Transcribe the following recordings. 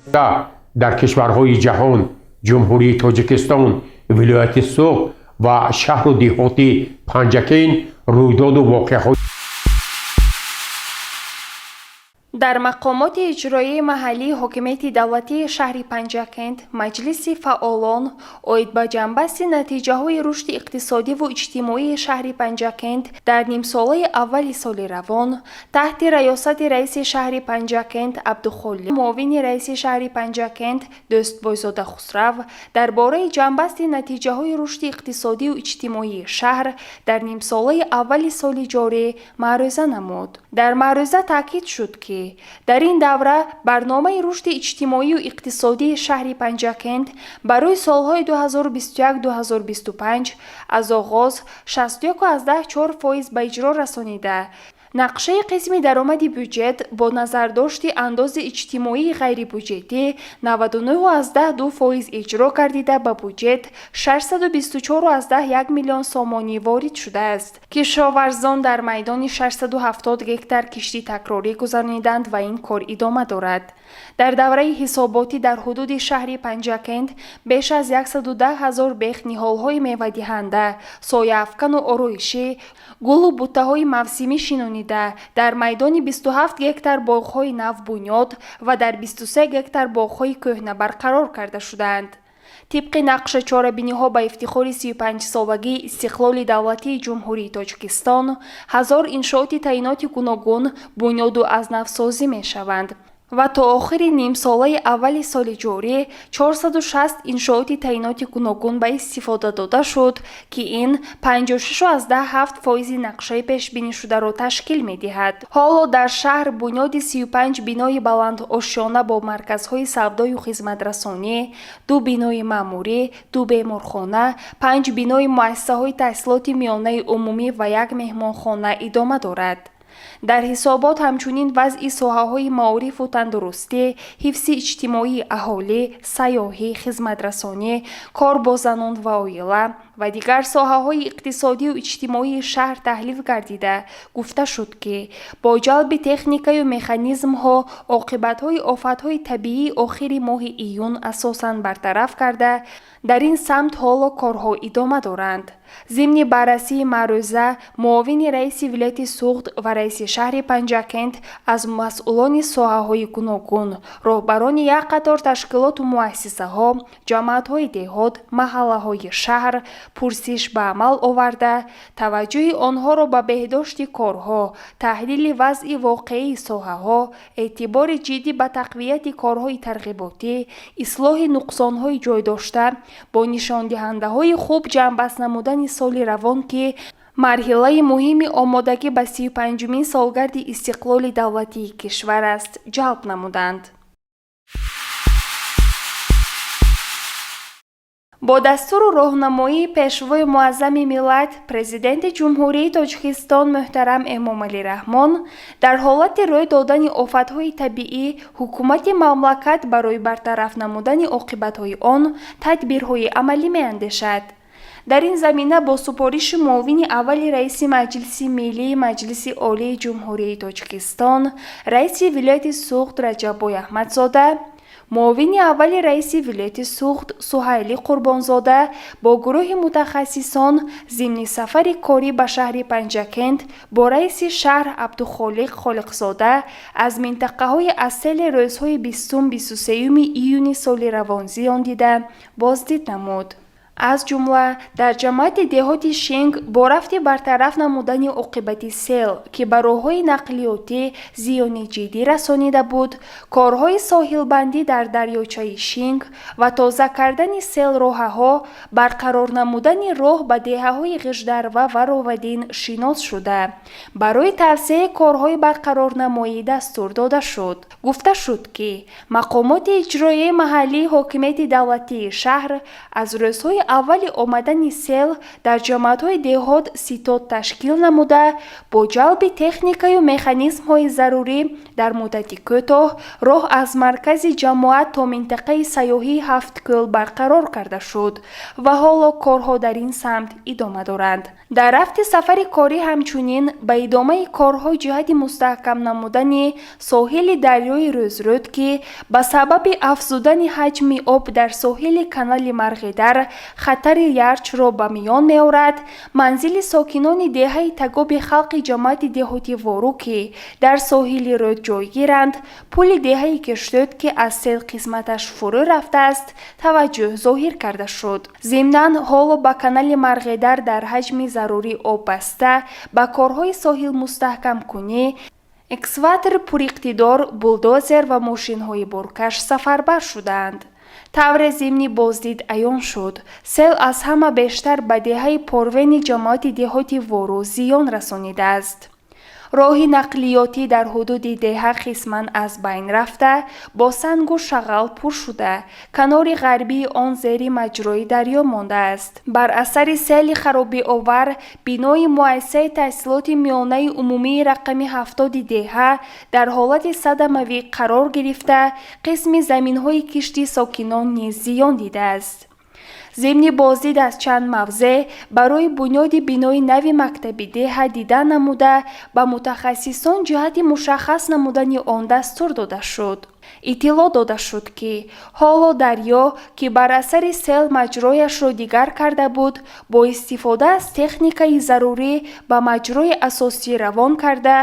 Дар кишварҳои ҷаҳон, Ҷумҳурии Тоҷикистон, вилояти Суғд ва шаҳру деҳоти Панҷакент рӯйдоду воқеаҳо. Дар мақомоти иҷроияи маҳаллии ҳокимияти давлатии шаҳри Панҷакент маҷлиси фаъолон оид ба ҷамъбасти натиҷаҳои рушди иқтисодиву иҷтимоии шаҳри Панҷакент дар нимсолаи аввали соли равон таҳти раёсати раиси шаҳри Панҷакент Абдухолиқ, муовини раиси шаҳри Панҷакент Дӯстбойзода Хусрав дар бораи ҷамъбасти натиҷаҳои рушди иқтисодию иҷтимоии шаҳр дар нимсолаи аввали соли ҷорӣ маърӯза намуд. Дар маърӯза таъкид шуд, ки дар ин давра барномаи рушди иҷтимоию иқтисодии шаҳри Панҷакент барои солҳои 2021-2025 аз оғоз 61,4% ба иҷро расонида, нақшаи қисми даромади бюҷет бо назардошти андози иҷтимоии ғайрибюҷетӣ 99,2% иҷро гардида, ба буҷет 624,1 миллион сомонӣ ворид шудааст. Кишоварзон дар майдони 670 гектар кишти такрорӣ гузарониданд ва ин кор идома дорад. Дар давраи ҳисоботӣ дар ҳудуди шаҳри Панҷакент беш аз 110 ҳазор бех ниҳолҳои мевадиҳанда, сояафкану ороишӣ, гулу буттаҳои мавсимӣ шинонида, дар майдони 27 гектар боғҳои нав бунёд ва дар 23 гектар боғҳои кӯҳна барқарор карда шудаанд. Тибқи нақша, чорабиниҳо ба ифтихори 35-солагии истиқлоли давлатии Ҷумҳурии Тоҷикистон 1000 иншооти таъиноти гуногун бунёду аз навсозӣ мешаванд ва то охири нимсолаи аввали соли ҷорӣ 460 иншооти таъиноти гуногун ба истифода дода шуд, ки ин 56,7 фоизи нақшаи пешбинишударо ташкил медиҳад. Ҳоло дар шаҳр бунёди 35 бинои баландошёна бо марказҳои савдою хизматрасонӣ, ду бинои маъмурӣ, ду беморхона, панҷ бинои муассисаҳои таҳсилоти миёнаи умумӣ ва як меҳмонхона идома дорад. Дар ҳисобот ҳамчунин вазъи соҳаҳои маорифу тандурустӣ, ҳифзи иҷтимоии аҳолӣ, сайёҳӣ, хизматрасонӣ, кор бо занон ва оила ва дигар соҳаҳои иқтисодию иҷтимоии шаҳр таҳлил гардида, гуфта шуд, ки бо ҷалби техникаю механизмҳо оқибатҳои офатҳои табиии охири моҳи июн асосан бартараф карда, дар ин самт ҳоло корҳо идома доранд. Зимни баррасии маърӯза муовини раиси вилояти Суғд ва раиси шаҳри Панҷакент аз масъулони соҳаҳои гуногун, роҳбарони як қатор ташкилоту муассисаҳо, ҷамоатҳои деҳот, маҳаллаҳои шаҳр пурсиш ба амал оварда, таваҷҷӯҳи онҳоро ба беҳдошти корҳо, таҳлили вазъи воқеии соҳаҳо, эътибори ҷиддӣ ба тақвияти корҳои тарғиботӣ, ислоҳи нуқсонҳои ҷойдошта, бо нишондиҳандаҳои хуб ҷамъбаст намудани соли равон, ки марҳилаи муҳими омодагӣ ба 35-умин солгарди истиқлоли давлатии кишвар аст, ҷалб намуданд. Бо дастуру роҳнамоии Пешвои муаззами миллат, Президенти Ҷумҳурии Тоҷикистон муҳтарам Эмомалӣ Раҳмон, дар ҳолати рӯй додани офатҳои табиӣ ҳукумати мамлакат барои бартараф намудани оқибатҳои он тадбирҳои амалӣ меандешад. Дар ин замина бо супориши муовини аввали раиси Маҷлиси Миллии Маҷлиси Олии Ҷумҳурии Тоҷикистон, раиси вилояти Суғд Раҷаббой Аҳмадзода, муовини аввали раиси вилояти Суғд Суҳайли Қурбонзода бо гурӯҳи мутахассисон зимни сафари корӣ ба шаҳри Панҷакент бо раиси шаҳр Абдухолиқ Холиқзода аз минтақаҳои аз сели рӯзҳои 20-23 июни соли равон зиён дида боздид намуд. Аз ҷумла дар ҷамоати деҳоти Шинг бо рафти бартараф намудани оқибати сел, ки ба роҳҳои нақлиётӣ зиёни ҷиддӣ расонида буд, корҳои соҳилбандӣ дар дарёчаи Шинг ва тоза кардани селроҳаҳо, барқарор намудани роҳ ба деҳаҳои Ғиждарва ва Ровадин шинос шуда, барои тавсеаи корҳои барқарорнамоӣ дастур дода шуд. Гуфта шуд, ки мақомоти иҷроияи маҳаллии ҳокимияти давлатии шаҳр аз рӯзҳои Рӯзҳои аввали омадани сел дар ҷамоатҳои деҳот ситод ташкил намуда, бо ҷалби техникаю механизмҳои зарурӣ дар муддати кӯтоҳ роҳ аз маркази ҷамоат то минтақаи сайёҳии Ҳафткӯл барқарор карда шуд ва ҳоло корҳо дар ин самт идома доранд. Дар рафти сафари корӣ ҳамчунин ба идомаи корҳо ҷиҳати мустаҳкам намудани соҳили дарёи Рӯзрӯд, ки ба сабаби афзудани ҳаҷми об дар соҳили канали Марғидар хатари ярчро ба миён меорад, манзили сокинони деҳаи Тагоби халқи ҷамоати деҳоти Ворух, ки дар соҳили рӯд ҷойгиранд, пули деҳаи Киштӯд, ки аз сел қисматаш фурӯ рафтааст, таваҷҷӯҳ зоҳир карда шуд. Зимнан, ҳоло ба канали Марғидар дар ҳаҷми зарурӣ об баста, ба корҳои соҳилмустаҳкамкунӣ экскаватори пуриқтидор, булдозер ва мошинҳои боркаш сафарбар шудаанд. Тавре зимни боздид аён шуд, сел аз ҳама бештар ба деҳаи Порвени ҷамоати деҳоти Ворух зиён расонидааст. Роҳи нақлиётӣ дар ҳудуди деҳа қисман аз байн рафта, бо сангу шағал пур шуда, канори ғарбии он зери маҷрои дарё мондааст. Бар асари сели харобиовар бинои муассисаи таҳсилоти миёнаи умумии рақами 70-и деҳа дар ҳолати садамавӣ қарор гирифта, қисми заминҳои кишти сокинон низ зиён дидааст. Зимни боздид аз чанд мавзеъ барои бунёди бинои нави мактаби деҳа дида намуда, ба мутахассисон ҷиҳати мушаххас намудани он дастур дода шуд. Иттилоъ дода шуд, ки ҳоло дарё, ки бар асари сел маҷрояшро дигар карда буд, бо истифода аз техникаи зарурӣ ба маҷрои асосӣ равон карда,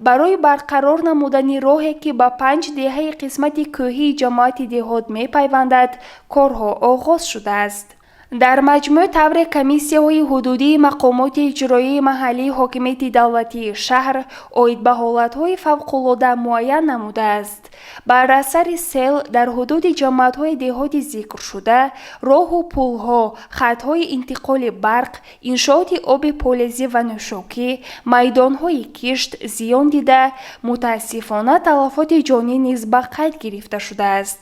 барои барқарор намудани роҳе, ки ба панҷ деҳаи қисмати кӯҳии ҷамоати деҳот мепайвандад, корҳо оғоз шудааст. Дар маҷмӯъ, тавре комиссияҳои ҳудудии мақомоти иҷроияи маҳаллии ҳокимияти давлатии шаҳр оид ба ҳолатҳои фавқулода муайян намудааст, бар асари сел дар ҳудуди ҷамоатҳои деҳоти зикршуда роҳу пулҳо, хатҳои интиқоли барқ, иншооти оби полезӣ ва нӯшокӣ, майдонҳои кишт зиён дида, мутаассифона, талафоти ҷонӣ низ ба қайд гирифта шудааст.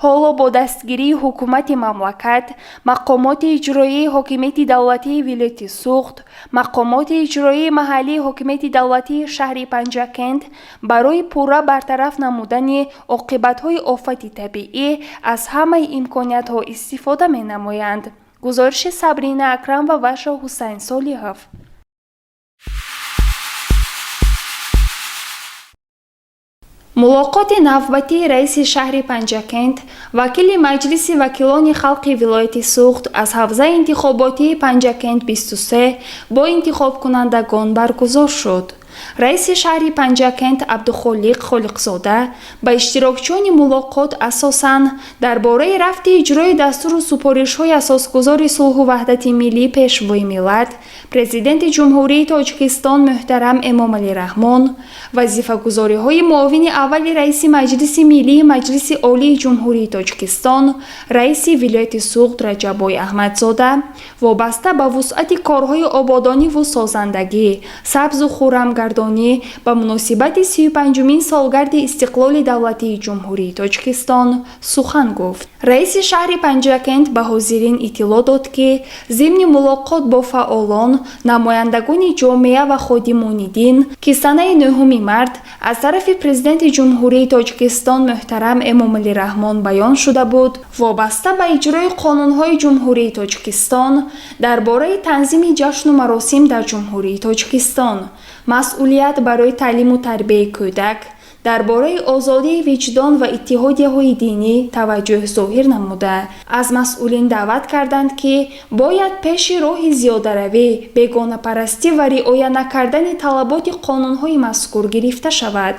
Ҳоло бо дастгирии ҳукумати мамлакат, мақомоти иҷроияи ҳокимияти давлатии вилояти Суғд, мақомоти иҷроияи маҳаллии ҳокимияти давлатии шаҳри Панҷакент барои пурра бартараф намудани оқибатҳои офати табиӣ аз ҳамаи имкониятҳо истифода менамоянд. Гузориши Сабрина Акрам ва Вашо Ҳусайн Солиҳов. Мулоқоти навбатии раиси шаҳри Панҷакент, вакили Маҷлиси вакилони халқи вилояти Суғд аз ҳавзаи интихоботии Панҷакент 23 бо интихобкунандагон баргузор шуд. Раиси шаҳри Панҷакент Абдухолиқ Холиқзода ба иштирокчиёни мулоқот асосан дар бораи рафти иҷрои дастуру супоришҳои Асосгузори сулҳу ваҳдати миллӣ, Пешвои миллат, Президенти Ҷумҳурии Тоҷикистон муҳтарам Эмомалӣ Раҳмон, вазифагузориҳои муовини аввали раиси Маҷлиси Миллии Маҷлиси Олии Ҷумҳурии Тоҷикистон, раиси вилояти Суғд Раҷаббой Аҳмадзода вобаста ба вусъати корҳои ободониву созандагӣ, сабзу хуррамгардонӣ ба муносибати 35-умин солгарди истиқлоли давлатии Ҷумҳурии Тоҷикистон сухан гуфт. Раиси шаҳри Панҷакент ба ҳозирин иттилоъ дод, ки зимни мулоқот бо фаъолон, намояндагони ҷомеа ва ходимони дин, ки санаи 9 март аз тарафи Президенти Ҷумҳурии Тоҷикистон муҳтарам Эмомалӣ Раҳмон баён шуда буд, вобаста ба иҷрои қонунҳои Ҷумҳурии Тоҷикистон дар бораи танзими ҷашну маросим дар Ҷумҳурии Тоҷикистон, масъулият барои таълиму тарбияи кӯдак, дар бораи озодии виҷдон ва иттиҳодияҳои динӣ таваҷҷӯҳ зоҳир намуда, аз масъулин даъват карданд, ки бояд пеши роҳи зиёдаравӣ, бегонапарастӣ ва риоя накардани талаботи қонунҳои мазкур гирифта шавад.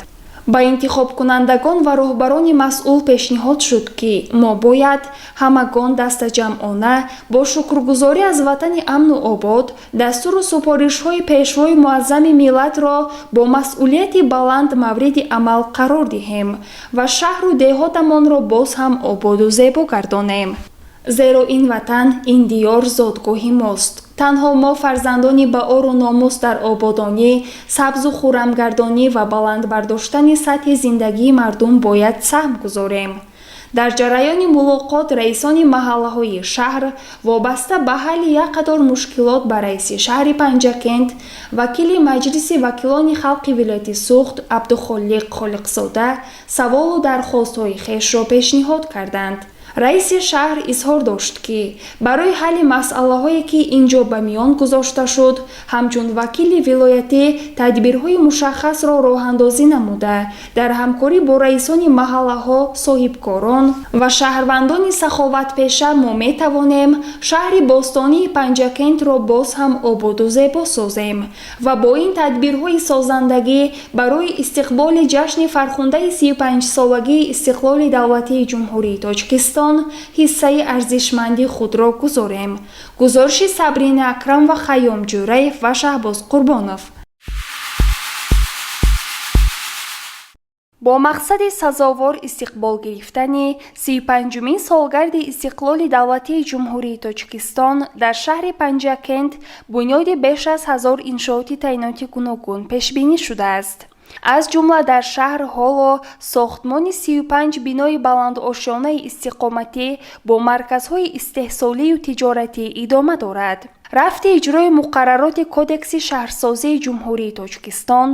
Ба интихобкунандагон ва роҳбарони масъул пешниҳод шуд, ки мо бояд ҳамагон дастаҷамъона бо шукргузорӣ аз ватани амну обод дастуру супоришҳои Пешвои муаззами миллатро бо масъулияти баланд мавриди амал қарор диҳем ва шаҳру деҳотамонро боз ҳам ободу зебо гардонем. Зеро ин ватан, ин диёр зодгоҳи мост. Танҳо мо, фарзандони баору номус, дар ободонӣ, сабзу хуррамгардонӣ ва баланд бардоштани сатҳи зиндагии мардум бояд саҳм гузорем. Дар ҷараёни мулоқот раисони маҳаллаҳои шаҳр вобаста ба ҳалли як қатор мушкилот ба раиси шаҳри Панҷакент, вакили Маҷлиси вакилони халқи вилояти Суғд Абдухолиқ Холиқзода саволу дархостҳои хешро пешниҳод карданд. Раиси шаҳр изҳор дошт, ки барои ҳалли масъалаҳое, ки ин ҷо ба миён гузошта шуд, ҳамчун вакили вилоятӣ тадбирҳои мушаххасро роҳандозӣ намуда, дар ҳамкорӣ бо раисони маҳаллаҳо, соҳибкорон ва шаҳрвандони саховатпеша мо метавонем шаҳри бостонии Панҷакентро боз ҳам ободу зебо созем ва бо ин тадбирҳои созандагӣ барои истиқболи ҷашни фархундаи 35-солагии истиқлоли давлатии Ҷумҳурии Тоҷикистон ҳиссаи арзишманди худро гузорем. Гузориши Сабрина Акрам ва Хайём Ҷӯраев ва Шаҳбоз Қурбонов. Бо мақсади сазовор истиқбол гирифтани 35-умин солгарди истиқлоли давлатии Ҷумҳурии Тоҷикистон дар шаҳри Панҷакент бунёди беш аз 1000 иншооти таъиноти гуногун пешбинӣ шудааст. Аз ҷумла дар шаҳр ҳоло сохтмони 35 бинои баландошёнаи истиқоматӣ бо марказҳои истеҳсолию тиҷоратӣ идома дорад. Рафти иҷрои муқаррароти Кодекси шаҳрсозии Ҷумҳурии Тоҷикистон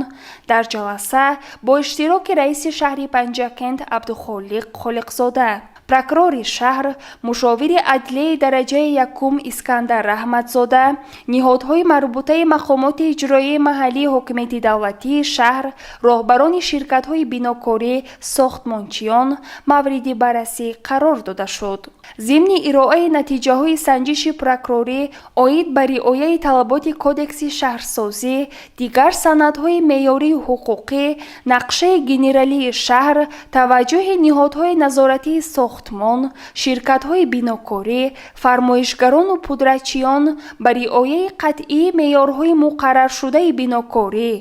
дар ҷаласа бо иштироки раиси шаҳри Панҷакент Абдухолиқ Холиқзода, прокурори шаҳр, мушовири адлияи дараҷаи якум Искандар Раҳматзода, ниҳодҳои марбутаи мақомоти иҷроияи маҳаллии ҳокимияти давлатии шаҳр, роҳбарони ширкатҳои бинокорӣ, сохтмончиён мавриди баррасӣ қарор дода шуд. Зимни ироаи натиҷаҳои санҷиши прокурорӣ оид ба риояи талаботи Кодекси шаҳрсозӣ, дигар санадҳои меъёрию ҳуқуқӣ, нақшаи генералии шаҳр, таваҷҷӯҳи ниҳодҳои назоратии сохтмон, ширкатҳои бинокорӣ, фармоишгарону пудратчиён ба риояи қатъии меъёрҳои муқарраршудаи бинокорӣ,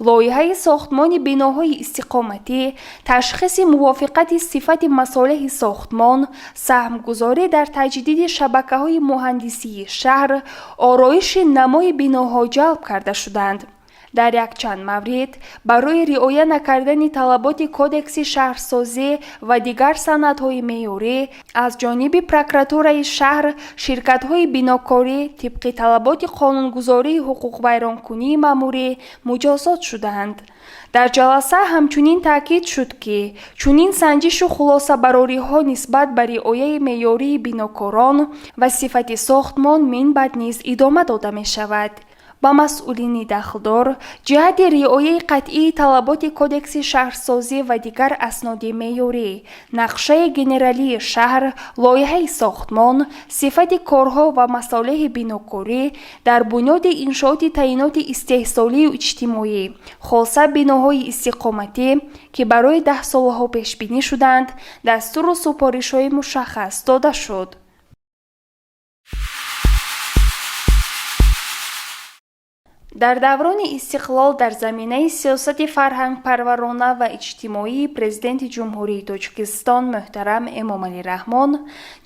лоиҳаи сохтмони биноҳои истиқоматӣ, ташхиси мувофиқати сифати масолеҳи сохтмон, саҳмгузорӣ дар таҷдиди шабакаҳои муҳандисии шаҳр, ороиши намои биноҳо ҷалб карда шуданд. Дар якчанд маврид барои риоя накардани талаботи Кодекси шаҳрсозӣ ва дигар санадҳои меъёрӣ аз ҷониби прокуратураи шаҳр ширкатҳои бинокорӣ тибқи талаботи қонунгузории ҳуқуқвайронкунии маъмурӣ муҷозот шуданд. Дар ҷаласа ҳамчунин таъкид шуд, ки чунин санҷишу хулосабарориҳо нисбат ба риояи меъёрии бинокорон ва сифати сохтмон минбаъд низ идома дода мешавад. Ба масъулини дахлдор ҷиҳати риояи қатъии талаботи Кодекси шаҳрсозӣ ва дигар асноди меъёрӣ, нақшаи генералии шаҳр, лоиҳаи сохтмон, сифати корҳо ва масолеҳи бинокорӣ дар бунёди иншооти таъиноти истеҳсолию иҷтимоӣ, хоса биноҳои истиқоматӣ, ки барои даҳсолаҳо пешбинӣ шуданд, дастуру супоришҳои мушаххас дода шуд. Дар даврони истиқлол дар заминаи сиёсати фарҳангпарварона ва иҷтимоии Президенти Ҷумҳурии Тоҷикистон муҳтарам Эмомалӣ Раҳмон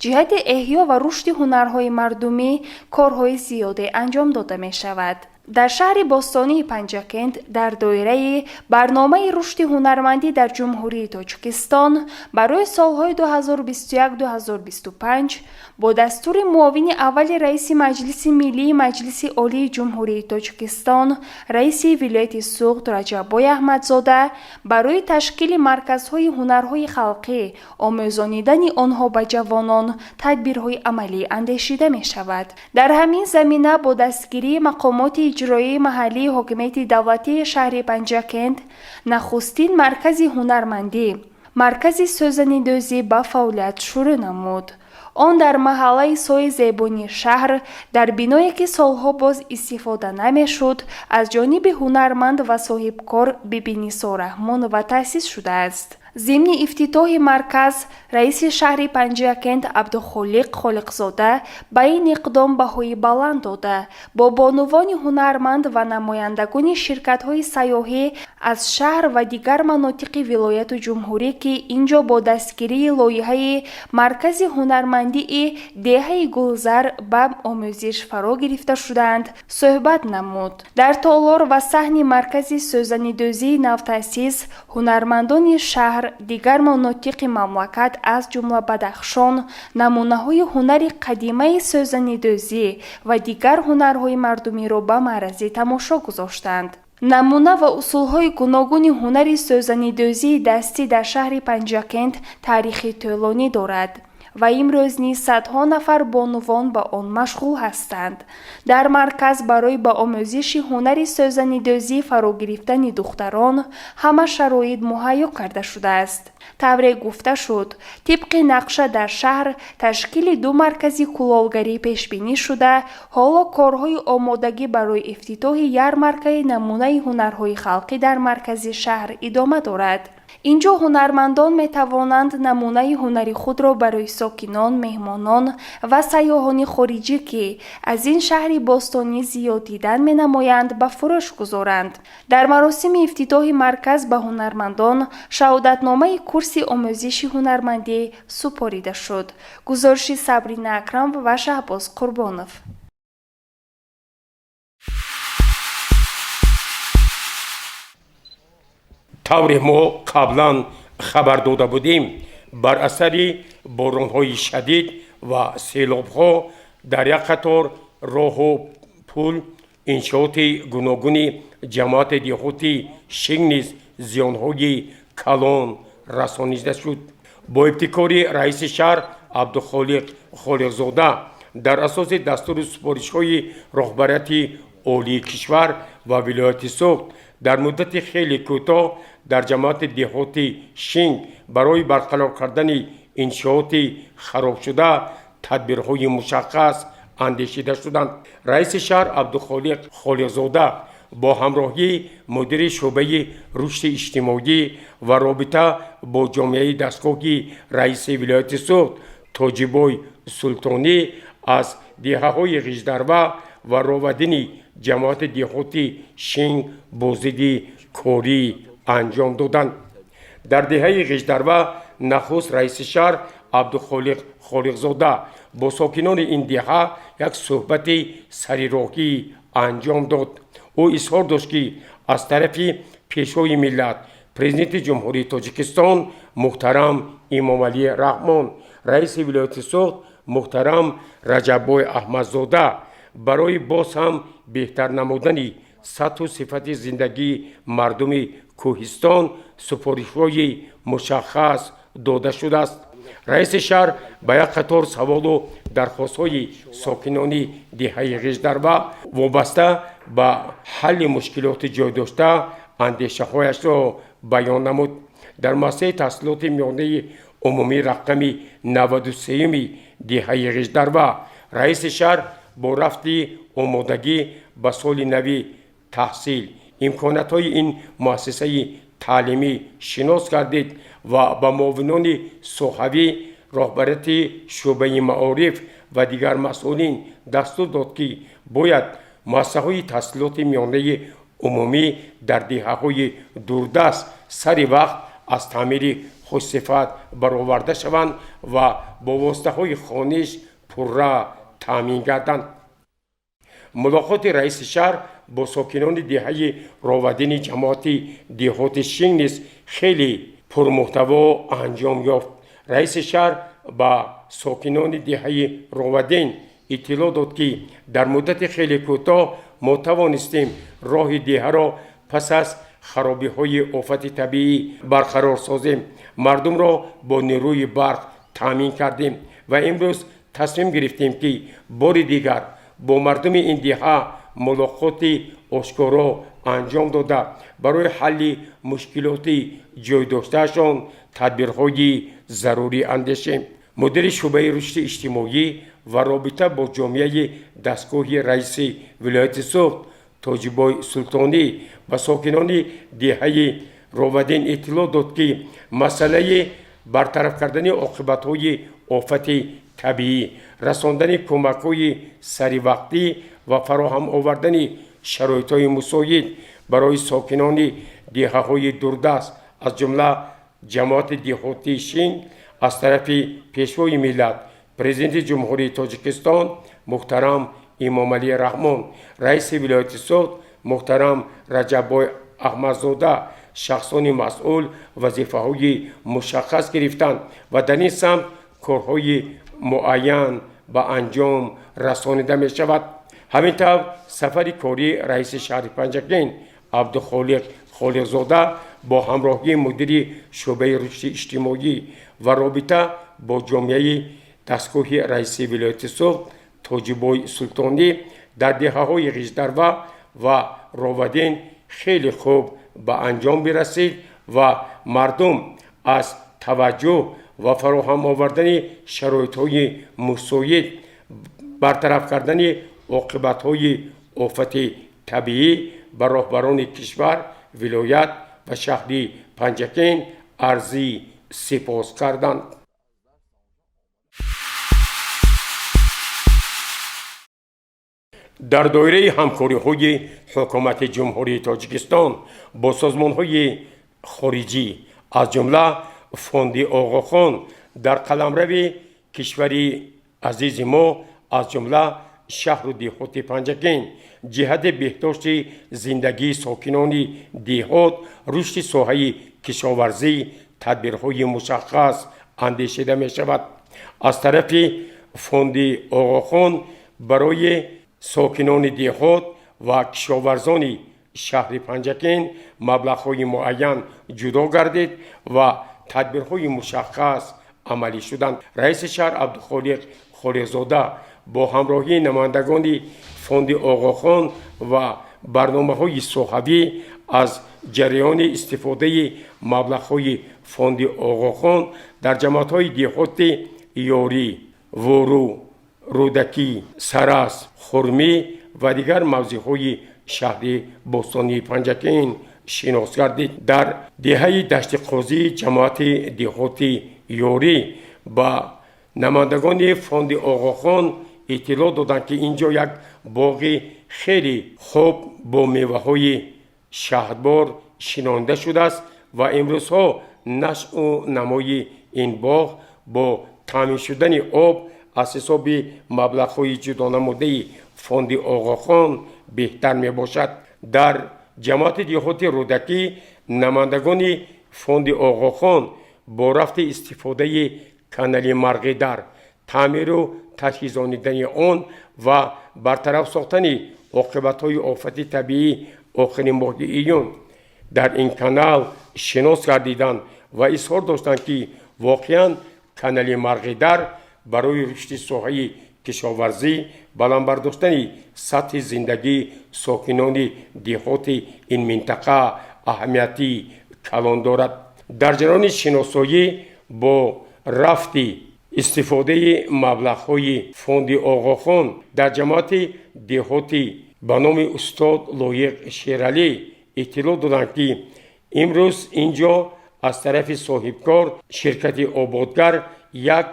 ҷиҳати эҳё ва рушди ҳунарҳои мардумӣ корҳои зиёде анҷом дода мешавад. Дар шаҳри бостонии Панҷакент дар доираи барномаи рушди ҳунармандӣ дар Ҷумҳурии Тоҷикистон барои солҳои 2021-2025 бо дастури муовини аввали раиси Маҷлиси Миллии Маҷлиси Олии Ҷумҳурии Тоҷикистон, раиси вилояти Суғд Раҷаббой Аҳмадзода барои ташкили марказҳои ҳунарҳои халқӣ, омӯзонидани онҳо ба ҷавонон тадбирҳои амалӣ андешида мешавад. Дар ҳамин замина бо дастгирии мақомоти иҷроияи маҳаллии ҳокимияти давлатии шаҳри Панҷакент нахустин маркази ҳунармандӣ, маркази сӯзанидӯзӣ ба фаъолият шурӯъ намуд. Он дар маҳаллаи сои зебонии шаҳр, дар биное, ки солҳо боз истифода намешуд, аз ҷониби ҳунарманд ва соҳибкор Бибинисо Раҳмонова таъсис шудааст. Зимни ифтитоҳи марказ раиси шаҳри Панҷакент Абдухолиқ Холиқзода ба ин иқдом баҳои баланд дода, бо бонувони ҳунарманд ва намояндагони ширкатҳои сайёҳӣ аз шаҳр ва дигар манотиқи вилояту ҷумҳурӣ, ки ин ҷо бо дастгирии лоиҳаи маркази ҳунармандии деҳаи Гулзар ба омӯзиш фаро гирифта шудаанд, суҳбат намуд. Дар толор ва саҳни маркази сӯзанидӯзии навтаъсис ҳунармандони шаҳр дигар манотиқи мамлакат, аз ҷумла Бадахшон, намунаҳои ҳунари қадимаи сӯзанидӯзӣ ва дигар ҳунарҳои мардумиро ба маърази тамошо гузоштанд. Намуна ва усулҳои гуногуни ҳунари сӯзанидӯзии дастӣ дар шаҳри Панҷакент таърихи тӯлонӣ дорад ва имрӯз низ садҳо нафар бонувон ба он машғул ҳастанд. Дар марказ барои ба омӯзиши ҳунари сӯзанидӯзӣ фаро гирифтани духтарон ҳама шароит муҳайё карда шудааст. Тавре гуфта шуд, тибқи нақша дар шаҳр ташкили ду маркази кулолгарӣ пешбинӣ шуда, ҳоло корҳои омодагӣ барои ифтитоҳи ярмаркаи намунаи ҳунарҳои халқӣ дар маркази шаҳр идома дорад. Инҷо ҳунармандон метавонанд намунаи ҳунари худро барои сокинон, меҳмонон ва сайёҳони хориҷӣ, ки аз ин шаҳри бостонӣ зиёд дидан менамоянд, ба фурӯш гузоранд. Дар маросими ифтитоҳи марказ ба ҳунармандон шаҳодатномаи курси омӯзиши ҳунармандӣ супорида шуд. Гузориши Сабрина Акрам ва Шаҳбоз Қурбонов. Тавре мо қаблан хабар дода будем, бар асари боронҳои шадид ва селобҳо дар як қатор роҳу пул, иншооти гуногуни ҷамоати деҳоти Шинг низ зиёнҳои калон расонида шуд. Бо ибтикори раиси шаҳр Абдухолиқ Холиқзода дар асоси дастуру супоришҳои роҳбарияти олии кишвар ва вилояти Суғд дар муддати хеле кӯтоҳ дар ҷамоати деҳоти Шинг барои барқарор кардани иншооти харобшуда тадбирҳои мушаххас андешида шуданд. Раиси шаҳр Абдухолиқ Холиқзода бо ҳамроҳии мудири шӯъбаи рушди иҷтимоӣ ва робита бо ҷомеаи дастгоҳи раиси вилояти Суғд Тоҷибой Султонӣ аз деҳаҳои Ғиждарва ва Ровадини ҷамоати деҳоти Шинг боздиди корӣ анҷом доданд. Дар деҳаи Ғиждарва нахуст раиси шаҳр Абдухолиқ Холиқзода бо сокинони ин деҳа як суҳбати сарироҳӣ анҷом дод. Ӯ изҳор дошт, ки аз тарафи Пешвои миллат, Президенти Ҷумҳурии Тоҷикистон муҳтарам Эмомалӣ Раҳмон, раиси вилояти Суғд муҳтарам Раҷаббой Аҳмадзода барои боз ҳам беҳтар намудани сатҳу сифати зиндагии мардуми кӯҳистон супоришҳои мушаххас дода шудааст. Раиси шаҳр ба як қатор саволу дархостҳои сокинони деҳаи Ғиждарва вобаста ба ҳалли мушкилоти ҷой дошта андешаҳояшро баён намуд. Дар муассисаи таҳсилоти миёнаи умумии рақами 93-юми деҳаи Ғиждарва раиси шаҳр бо рафти омодагӣ ба соли нави таҳсил имкониятҳои ин муассисаи таълимӣ шинос гардид ва ба муовинони соҳавӣ, роҳбарияти шӯъбаи маориф ва дигар масъулин дастур дод, ки бояд муассисаҳои таҳсилоти миёнаи умумӣ дар деҳаҳои дурдаст сари вақт аз таъмири хушсифат бароварда шаванд ва бо воситаҳои хониш пурра таъмин гарданд. Мулоқоти раиси шаҳр бо сокинони деҳаи Ровадини ҷамоати деҳоти Шинг низ хеле пурмуҳтаво анҷом ёфт. Раиси шаҳр ба сокинони деҳаи Ровадин иттилоъ дод, ки дар муддати хеле кӯтоҳ мо тавонистем роҳи деҳаро пас аз харобиҳои офати табиӣ барқарор созем, мардумро бо нерӯи барқ таъмин кардем ва имрӯз тасмим гирифтем, ки бори дигар бо мардуми ин деҳа мулоқоти ошкоро анҷом дода, барои ҳалли мушкилоти ҷойдоштаашон тадбирҳои зарурӣ андешем. Мудири шӯъбаи рушди иҷтимоӣ ва робита бо ҷомеаи дастгоҳи раиси вилояти Суғд Тоҷибой Султонӣ ба сокинони деҳаи Ровадин иттилоъ дод, ки масъалаи бартараф кардани оқибатҳои офати табиӣ, расондани кӯмакҳои саривақтӣ ва фароҳам овардани шароитҳои мусоид барои сокинони деҳаҳои дурдаст, аз ҷумла ҷамоати деҳотии Шинг, аз тарафи Пешвои миллат, Президенти Ҷумҳурии Тоҷикистон муҳтарам Эмомалӣ Раҳмон, раиси вилояти Суғд муҳтарам Раҷаббой Аҳмадзода Шахсони масъул вазифаҳои мушаххас гирифтанд ва дар ин самт корҳои муайян ба анҷом расонида мешавад. Ҳамин тавр, сафари кории раиси шаҳри Панҷакент Абдухолиқ Холиқзода бо ҳамроҳии мудири шӯъбаи рушди иҷтимоӣ ва робита бо ҷомеаи дастгоҳи раиси вилояти Суғд Тоҷибой Султонӣ дар деҳаҳои Ғиждарва ва Ровадин хеле хуб ба анҷом бирасид ва мардум аз таваҷҷӯҳ ва фароҳам овардани шароитҳои мусоид, бартараф кардани оқибатҳои офати табиӣ ба роҳбарони кишвар, вилоят ва шаҳри Панҷакент арзи сипос карданд. Дар доираи ҳамкориҳои Ҳукумати Ҷумҳурии Тоҷикистон бо созмонҳои хориҷӣ, аз ҷумла Фонди Оғохон, дар қаламрави кишвари азизи мо, аз ҷумла шаҳру деҳоти Панҷакент, ҷиҳати беҳдошти зиндагии сокинони деҳот, рушди соҳаи кишоварзӣ тадбирҳои мушаххас андешида мешавад. Аз тарафи Фонди Оғохон барои сокинони деҳот ва кишоварзони шаҳри Панҷакент маблағҳои муайян ҷудо гардид ва тадбирҳои мушаххас амалӣ шуданд. Раиси шаҳр Абдухолиқ Холиқзода бо ҳамроҳии намояндагони Фонди Оғохон ва барномаҳои соҳавӣ аз ҷараёни истифодаи маблағҳои Фонди Оғохон дар ҷамоатҳои деҳоти Ёрӣ, Вору, Рӯдакӣ, Сарас, Хурмӣ ва дигар мавзеъҳои шаҳри бостонии Панҷакент шинос гардид. Дар деҳаи Дашти Қозӣ, ҷамоати деҳоти Ёрӣ, ба намояндагони Фонди Оғохон иттилоъ доданд, ки ин ҷо як боғи хеле хуб бо меваҳои шаҳдбор шинонда шудааст ва имрӯзҳо нашъу намои ин боғ бо таъмин шудани об аз ҳисоби маблағҳои ҷудонамудаи Фонди Оғохон беҳтар мебошад. Дар ҷамоати деҳоти Рӯдакӣ намояндагони Фонди Оғохон бо рафти истифодаи канали Марғидар, таъмиру таҷҳизонидани он ва бартараф сохтани оқибатҳои офати табиӣ охири моҳи июн дар ин канал шинос гардиданд ва изҳор доштанд, ки воқеан канали Марғидар барои рушди соҳаи кишоварзӣ, баланд бардоштани сатҳи зиндагии сокинони деҳоти ин минтақа аҳамияти калон дорад. Дар ҷараёни шиносоӣ бо рафти истифодаи маблағҳои Фонди Оғохон дар ҷамоати деҳоти ба номи устод Лоиқ Шералӣ иттилоъ доданд, ки имрӯз ин ҷо аз тарафи соҳибкор, ширкати Ободгар, як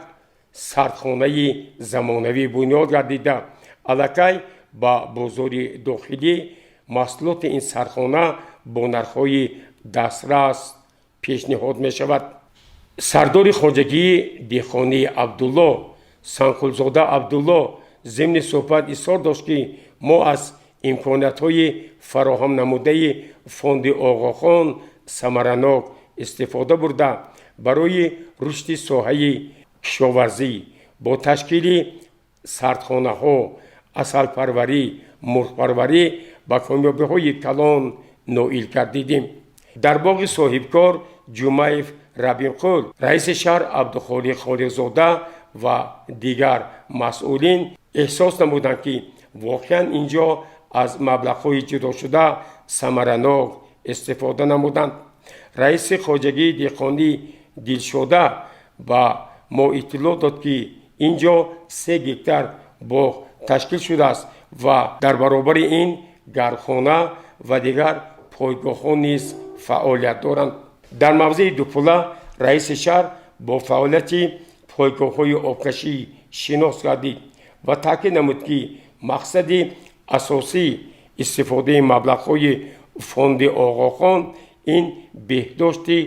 сардхонаи замонавӣ бунёд гардида, аллакай ба бозори дохилӣ маҳсулоти ин сардхона бо нархҳои дастрас пешниҳод мешавад. Сардори хоҷагии деҳқонии Абдулло Санқулзода Абдулло зимни суҳбат изҳор дошт, ки мо аз имкониятҳои фароҳам намудаи Фонди Оғохон самаранок истифода бурда, барои рушди соҳаи кишоварзӣ бо ташкили сардхонаҳо, асалпарварӣ, мурғпарварӣ ба комёбиҳои калон ноил гардидем. Дар боғи соҳибкор Ҷумаев Рабимқул раиси шаҳр Абдухолиқ Холиқзода ва дигар масъулин эҳсос намуданд, ки воқеан ин ҷо аз маблағҳои ҷудошуда самаранок истифода намуданд. Раиси хоҷагии деҳқонӣ Дилшода ба мо иттилоъ дод, ки ин ҷо 3 гектар боғ ташкил шудааст ва дар баробари ин гармхона ва дигар пойгоҳҳо низ фаъолият доранд. Дар мавзеи Дупула раиси шаҳр бо фаъолияти пойгоҳҳои обкашӣ шинос гардид ва таъкид намуд, ки мақсади асосии истифодаи маблағҳои Фонди Оғохон ин беҳдошти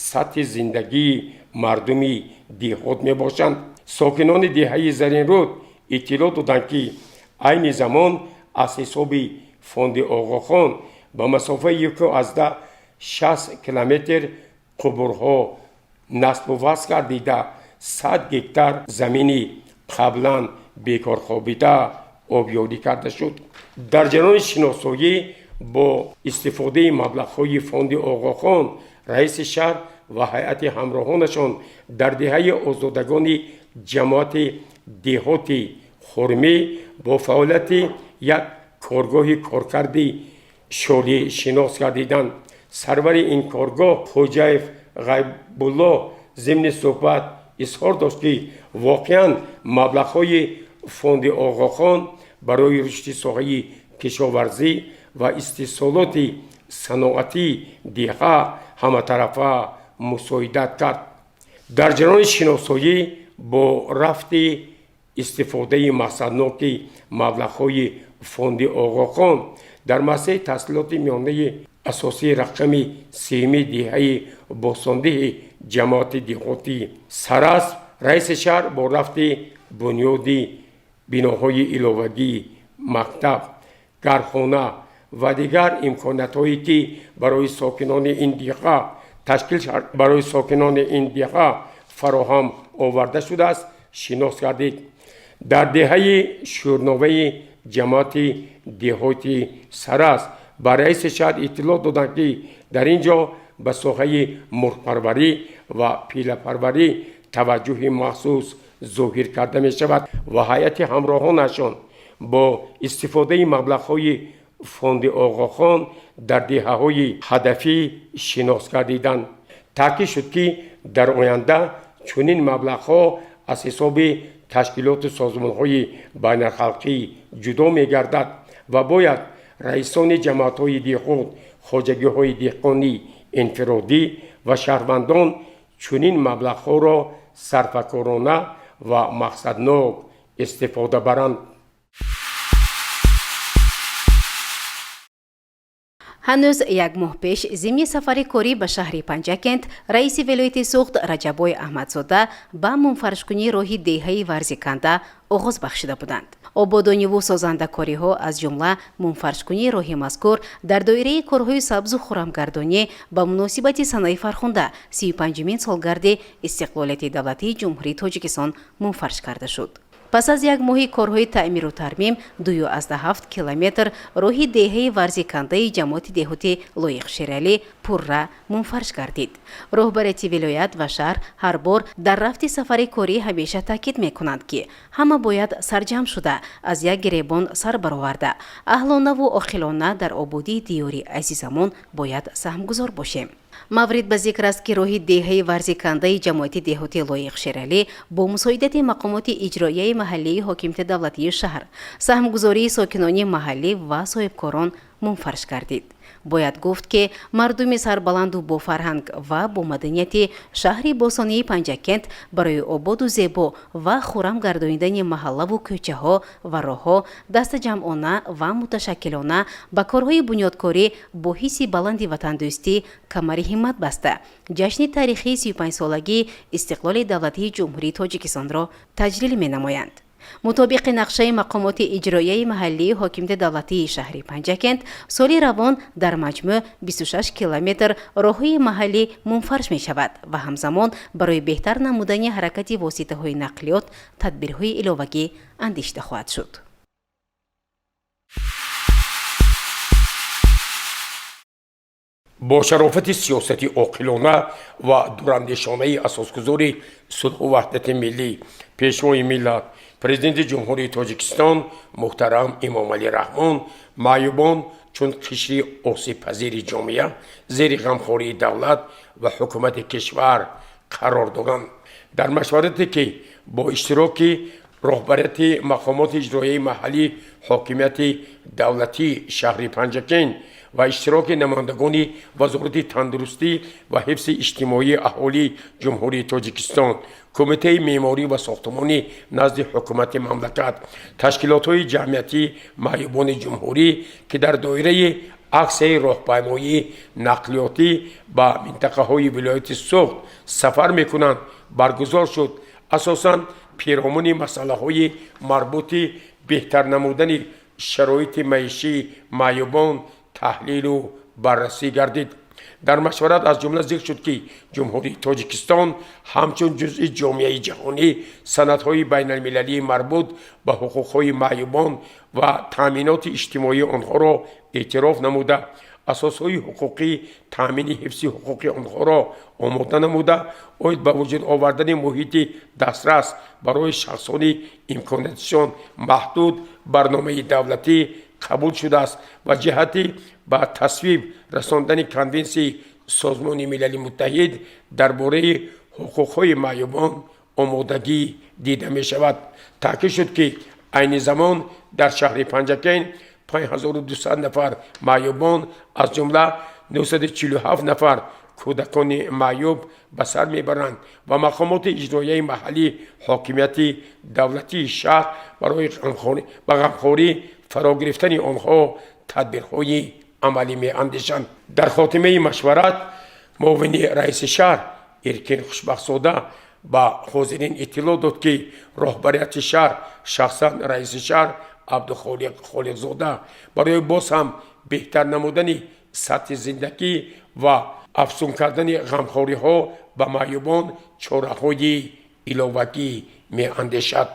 сатҳи зиндагии мардуми деҳот мебошанд. Сокинони деҳаи Заринруд иттилоъ доданд, ки айни замон аз ҳисоби Фонди Оғохон ба масофаи 1,5 60 километр қубурҳо насбу васл гардида, 100 гектар замини қаблан бекорхобида обёрӣ карда шуд. Дар ҷараёни шиносоӣ бо истифодаи маблағҳои фонди Оғохон, раиси шаҳр ва ҳайати ҳамроҳонашон дар деҳаи Озодагони ҷамоати деҳоти Хурмӣ бо фаъолияти як коргоҳи коркарди шолӣ шинос гардиданд. Сарвари ин коргоҳ Хоҷаев Ғайбулло зимни суҳбат изҳор дошт, ки воқеан маблағҳои фонди Оғохон барои рушди соҳаи кишоварзӣ ва истеҳсолоти саноатии деҳа ҳаматарафа мусоидат кард. Дар ҷараёни шиносоӣ бо рафти истифодаи мақсадноки маблағҳои фонди Оғохон дар муассисаи таҳсилоти миёнаи асосии рақами сеюми деҳаи Босондиҳи ҷамоати деҳоти Сарасп, раиси шаҳр бо рафти бунёди биноҳои иловагии мактаб, гармхона ва дигар имкониятҳое, ки барои сокинони ин деҳа ташкил барои сокинони ин деҳа фароҳам оварда шудааст, шинос гардид. Дар деҳаи Шӯрноваи ҷамоати деҳоти Сарасп ба раиси шаҳр иттилоъ доданд, ки дар ин ҷо ба соҳаи мурғпарварӣ ва пилапарварӣ таваҷҷӯҳи махсус зоҳир карда мешавад ва ҳайати ҳамроҳонашон бо истифодаи маблағҳои фонди Оғохон дар деҳаҳои ҳадафӣ шинос гардиданд. Таъкид шуд, ки дар оянда чунин маблағҳо аз ҳисоби ташкилоту созмонҳои байналхалқӣ ҷудо мегардад ва бояд раисони ҷамоатҳои деҳот, хоҷагиҳои деҳқонӣ инфиродӣ ва шаҳрвандон чунин маблағҳоро сарфакорона ва мақсаднок истифода баранд. Ҳанӯз як моҳ пеш зимни сафари корӣ ба шаҳри Панҷакент раиси вилояти Суғд Раҷаббой Аҳмадзода ба мунфаришкунии роҳи деҳаи Варзиканда оғоз бахшида буданд. Ободониву созандакориҳо, аз ҷумла мунфаришкунии роҳи мазкур, дар доираи корҳои сабзу хурамгардонӣ ба муносибати санаи фархунда, 35-умин солгарди истиқлолияти давлатии Ҷумҳурии Тоҷикистон мунфариш карда шуд. Пас аз як моҳи корҳои таъмиру тармим 2,7 километр роҳи деҳаи Варзикандаи ҷамоати деҳоти Лоиқ Шералӣ пурра мунфариш гардид. Роҳбарияти вилоят ва шаҳр ҳар бор дар рафти сафари корӣ ҳамеша таъкид мекунанд, ки ҳама бояд сарҷамъ шуда, аз як гиребон сар бароварда, аҳлонаву оқилона дар ободии диёри азизамон бояд саҳмгузор бошем. Маврид ба зикр аст, ки роҳи деҳаи Варзикандаи ҷамоати деҳоти Лоиқ Шералӣ бо мусоидати мақомоти иҷроияи маҳаллии ҳокимияти давлатии шаҳр, саҳмгузории сокинони маҳаллӣ ва соҳибкорон мунфариш гардид. Бояд гуфт, ки мардуми сарбаланду бофарҳанг ва бо маданияти шаҳри бостонии Панҷакент барои ободу зебо ва хуррам гардонидани маҳаллаву кӯчаҳо ва роҳҳо дастаҷамъона ва муташаккилона ба корҳои бунёдкорӣ бо ҳисси баланди ватандӯстӣ камари ҳиммат баста, ҷашни таърихии 35-солагии истиқлоли давлатии Ҷумҳурии Тоҷикистонро таҷлил менамоянд. Мутобиқи нақшаи мақомоти иҷроияи маҳаллии ҳокимияти давлатии шаҳри Панҷакент, соли равон дар маҷмӯъ 26 километр роҳҳои маҳаллӣ мунфариш мешавад ва ҳамзамон барои беҳтар намудани ҳаракати воситаҳои нақлиёт тадбирҳои иловагӣ андешида хоҳад шуд. Бо шарофати сиёсати оқилона ва дурандешонаи асосгузори сулҳу ваҳдати миллӣ, Пешвои миллат, Президенти Ҷумҳурии Тоҷикистон муҳтарам Эмомалӣ Раҳмон, маъюбон чун қишри осебпазири ҷомеа зери ғамхории давлат ва ҳукумати кишвар қарор доданд. Дар машварате, ки бо иштироки роҳбарияти мақомоти иҷроияи маҳаллии ҳокимияти давлатии шаҳри Панҷакент ва иштироки намояндагони Вазорати тандурустӣ ва ҳифзи иҷтимоии аҳолии Ҷумҳурии Тоҷикистон, Кумитаи меъморӣ ва сохтмонӣ назди ҳукумати мамлакат, ташкилотҳои ҷамъиятии маъюбони ҷумҳурӣ, ки дар доираи аксияи роҳпаймоии нақлиётӣ ба минтақаҳои вилояти Суғд сафар мекунанд, баргузор шуд, асосан пиромуни масъалаҳои марбути беҳтар намудани шароити маишии маъюбон таҳлилу баррасӣ гардид. Дар машварат аз ҷумла зикр шуд, ки Ҷумҳурии Тоҷикистон ҳамчун ҷузъи ҷомеаи ҷаҳонӣ санадҳои байналмилалии марбут ба ҳуқуқҳои маъюбон ва таъминоти иҷтимоии онҳоро эътироф намуда, асосҳои ҳуқуқии таъмини ҳифзи ҳуқуқи онҳоро омода намуда, оид ба вуҷуд овардани муҳити дастрас барои шахсони имкониятшон маҳдуд барномаи давлатӣ қабул шудааст ва ҷиҳати ба тасвиб расондани Конвенсияи Созмони Милали Муттаҳид дар бораи ҳуқуқҳои маъюбон омодагӣ дида мешавад. Таъкид шуд, ки айни замон дар шаҳри Панҷакент 5200 нафар маъюбон, аз ҷумла 947 нафар кӯдакони маъюб ба сар мебаранд ва мақомоти иҷроияи маҳаллии ҳокимияти давлатии шаҳр барои ба ғамхорӣ фаро гирифтани онҳо тадбирҳои амалӣ меандешанд. Дар хотимаи машварат муовини раиси шаҳр Эркин Хушбахтзода ба ҳозирин иттилоъ дод, ки роҳбарияти шаҳр, шахсан раиси шаҳр Абдухолиқ Холиқзода барои боз ҳам беҳтар намудани сатҳи зиндагӣ ва афзун кардани ғамхориҳо ба маъюбон чораҳои иловагӣ меандешад.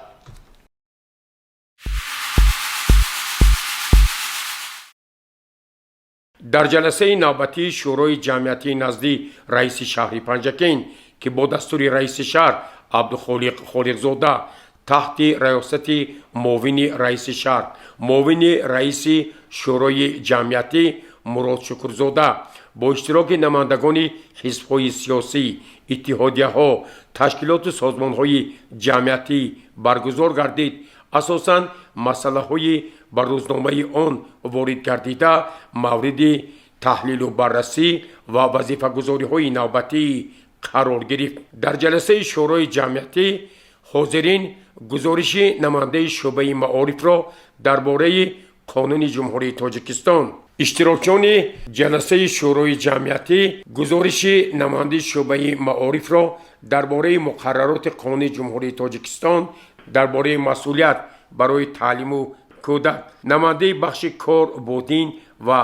Дар ҷаласаи навбатии Шӯрои ҷамъиятии назди раиси шаҳри Панҷакент, ки бо дастури раиси шаҳр Абдухолиқ Холиқзода таҳти раёсати муовини раиси шаҳр, муовини раиси Шӯрои ҷамъиятӣ Мурод Шукрзода бо иштироки намояндагони ҳизбҳои сиёсӣ, иттиҳодияҳо, ташкилоту созмонҳои ҷамъиятӣ баргузор гардид, асосан масъалаҳои ба рӯзномаи он ворид гардида мавриди таҳлилу баррасӣ ва вазифагузориҳои навбатӣ қарор гирифт. Дар ҷаласаи Шӯрои ҷамъиятӣ ҳозирин гузориши намояндаи шӯъбаи маорифро дар бораи Қонуни Ҷумҳурии Тоҷикистон, иштирокчиёни ҷаласаи Шӯрои ҷамъиятӣ гузориши намояндаи шӯъбаи маорифро дар бораи муқаррароти Қонуни Ҷумҳурии Тоҷикистон дар бораи масъулият барои таълиму кӯдак, намояндаи бахши кор бо дин ва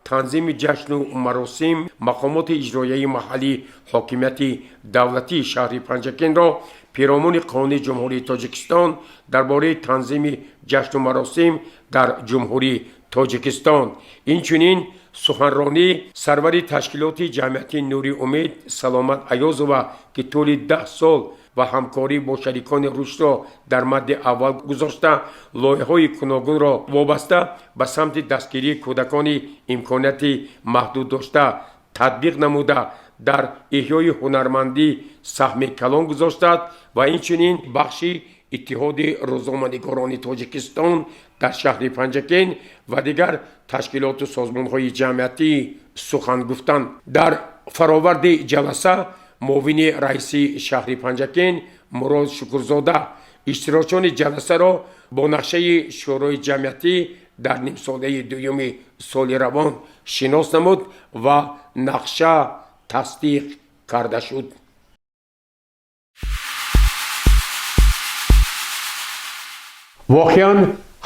танзими ҷашну маросим мақомоти иҷроияи маҳаллии ҳокимияти давлатии шаҳри Панҷакентро пиромуни Қонуни Ҷумҳурии Тоҷикистон дар бораи танзими ҷашну маросим дар Ҷумҳурии Тоҷикистон, инчунин суханронии сарвари ташкилоти ҷамъиятии Нури Умед Саломат Аёзова, ки тӯли 10 сол ва ҳамкорӣ бо шарикони рушдро дар мадди аввал гузошта, лоиҳаҳои гуногунро вобаста ба самти дастгирии кӯдакони имконияти маҳдуд дошта татбиқ намуда, дар эҳёи ҳунармандӣ саҳми калон гузоштааст, ва инчунин бахши Иттиҳоди рӯзноманигорони Тоҷикистон дар шаҳри Панҷакент ва дигар ташкилоту созмонҳои ҷамъиятӣ сухан гуфтанд. Дар фароварди ҷаласа муовини раиси шаҳри Панҷакент Мурод Шукрзода иштирокчиёни ҷаласаро бо нақшаи Шӯрои ҷамъиятӣ дар нимсолаи дуюми соли равон шинос намуд ва нақша тасдиқ карда шуд. Воқеан,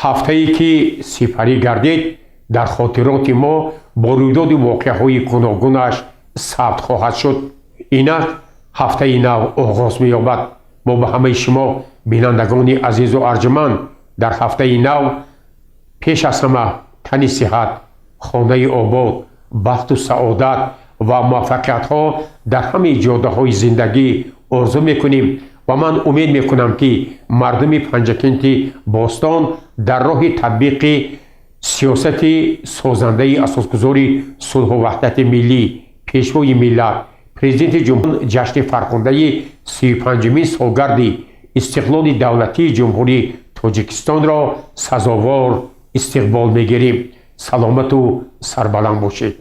ҳафтае ки сипарӣ гардид, дар хотироти мо бо рӯйдоди воқеаҳои гуногунаш сабт хоҳад шуд. Инак ҳафтаи нав оғоз меёбад. Мо ба ҳамаи шумо, бинандагони азизу арҷуманд, дар ҳафтаи нав пеш аз ҳама тани сиҳат, хонаи обод, бахту саодат ва муваффақиятҳо дар ҳамаи ҷодаҳои зиндагӣ орзу мекунем ва ман умед мекунам, ки мардуми Панҷакенти бостон дар роҳи татбиқи сиёсати созандаи асосгузори сулҳу ваҳдати миллӣ, Пешвои миллат, Президенти ҷумҳур, ҷашни фархундаи 35-умин солгарди истиқлоли давлатии Ҷумҳурии Тоҷикистонро сазовор истиқбол мегирем. Саломату сарбаланд бошед.